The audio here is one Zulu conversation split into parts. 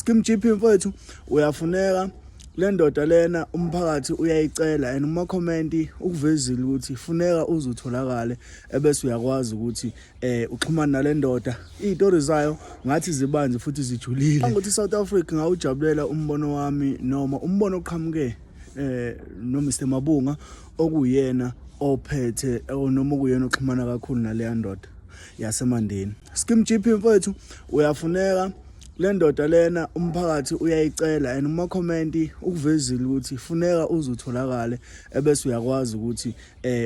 Skim GP mfowethu, uyafuneka le ndoda lena, umphakathi uyayicela and uma comment ukuvezile ukuthi funeka uzutholakale ebese uyakwazi ukuthi uxhumane nale ndoda. Izitori zayo ngathi zibanzi futhi zijulile. Ukuthi South Africa ngawujabulela umbono wami noma umbono oqhamuke no Mr Mabunga, okuyena ophethe noma okuyena oxhumana kakhulu naleya ndoda yaseMandeni. Skim GP mfowethu, uyafuneka le ndoda lena, umphakathi uyayicela and uma comment ukuvezile ukuthi funeka uzutholakale ebese uyakwazi ukuthi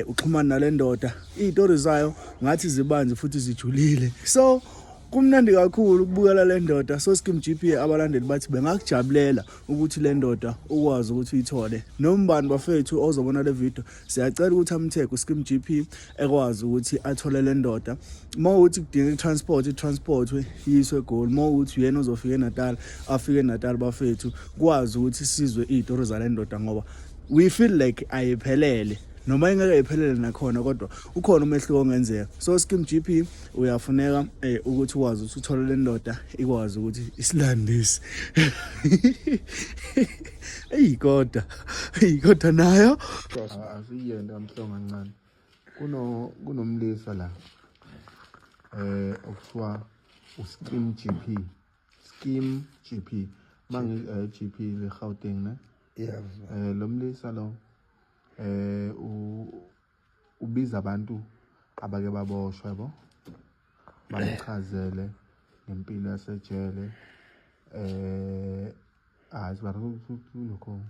uxhumane nale ndoda. Izitori zayo ngathi zibanzi futhi zijulile, so kumnandi kakhulu ukubukela le ndoda. So Skim GP, abalandeli bathi bengakujabulela ukuthi le ndoda ukwazi ukuthi uyithole. Nombani bafethu ozobona le video, siyacela ukuthi amtag uSkim GP ekwazi ukuthi athole le ndoda. Uma ukuthi kudinga i-transport, i-transport yiswe eGoli. Uma ukuthi uyena ozofika eNatal, afike eNatal bafethu, kwazi ukuthi sizwe izitori zale ndoda, ngoba we feel like ayiphelele, noma ingeke iphelele nakhona, kodwa ukhona umehluko ongenzeka. So Skim GP, uyafuneka ukuthi ukwazi ukuthi uthole le ndoda, ikwazi ukuthi isilandise. Eyi kodwa, eyi kodwa nayo. Asiyento kamhlongo kancane. Kunomlisa la okuthiwa uSkim GP, Skim GP, mangi GP le Gauteng ne. Yeah. Lo mlisa lo ubiza abantu abake baboshwa, yabo, bamchazele ngempilo yasejele. Hayi sibara lokho,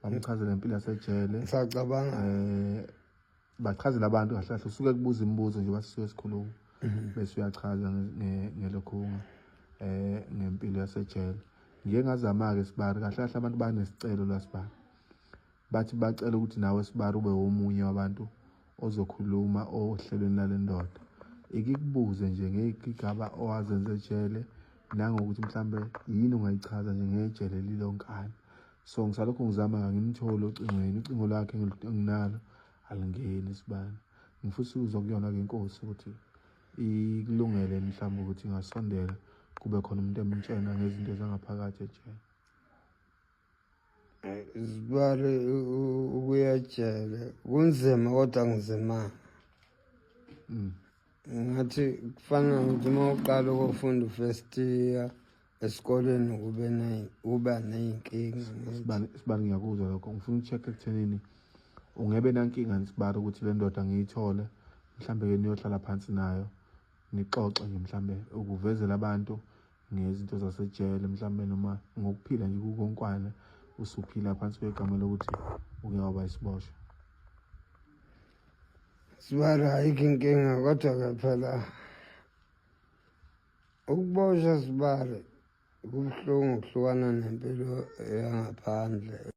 bamchazele ngempilo yasejele. Ngisacabanga. Bachazela abantu kahle kahle, usuke kubuza imibuzo nje, basisuke sikhuluma bese uyachaza ngelokhunga ngempilo yasejele. Ngike ngazama-ke sibari, kahle kahle abantu banesicelo la sibari, bathi bacela ukuthi nawe sibari ube womunye wabantu ozokhuluma ohlelweni lale ndoda, ikikubuze nje ngey'gigaba owazenza ejele, nangokuthi mhlambe yini ungayichaza nje ngejele lilonkana. So ngisalokhu ngizama, ngimtholi ocingweni, ucingo lwakhe enginalo alingeni sibani. Ngifisa ukuzwa kuyona-ke inkosi ukuthi ikulungele mhlawumbe ukuthi ingasondela, kube khona umuntu emtshena ngezinto zangaphakathi ejele. Zibale, ukuya ejele kunzima, kodwa ngizimanga. Ngathi kufana nokuthi uma uqala ukufunda u-first year esikoleni kube kuba ney'nkinga. Sibani, sibani, ngiyakuzwa lokho. Ngifuna uku-check ekuthenini ungebe nankinga sibari ukuthi le ndoda ngiyithole, mhlambe-ke niyohlala phansi nayo, nixoxe nje, mhlambe ukuvezela abantu ngezinto zasejele, mhlambe noma ngokuphila nje kukonkwana usuphila phansi kwegama lokuthi uke waba isiboshwa. Sibari, ayikho inkinga, kodwa-ke phela ukuboshwa sibari kubuhlungu, ukuhlukana nempilo yangaphandle.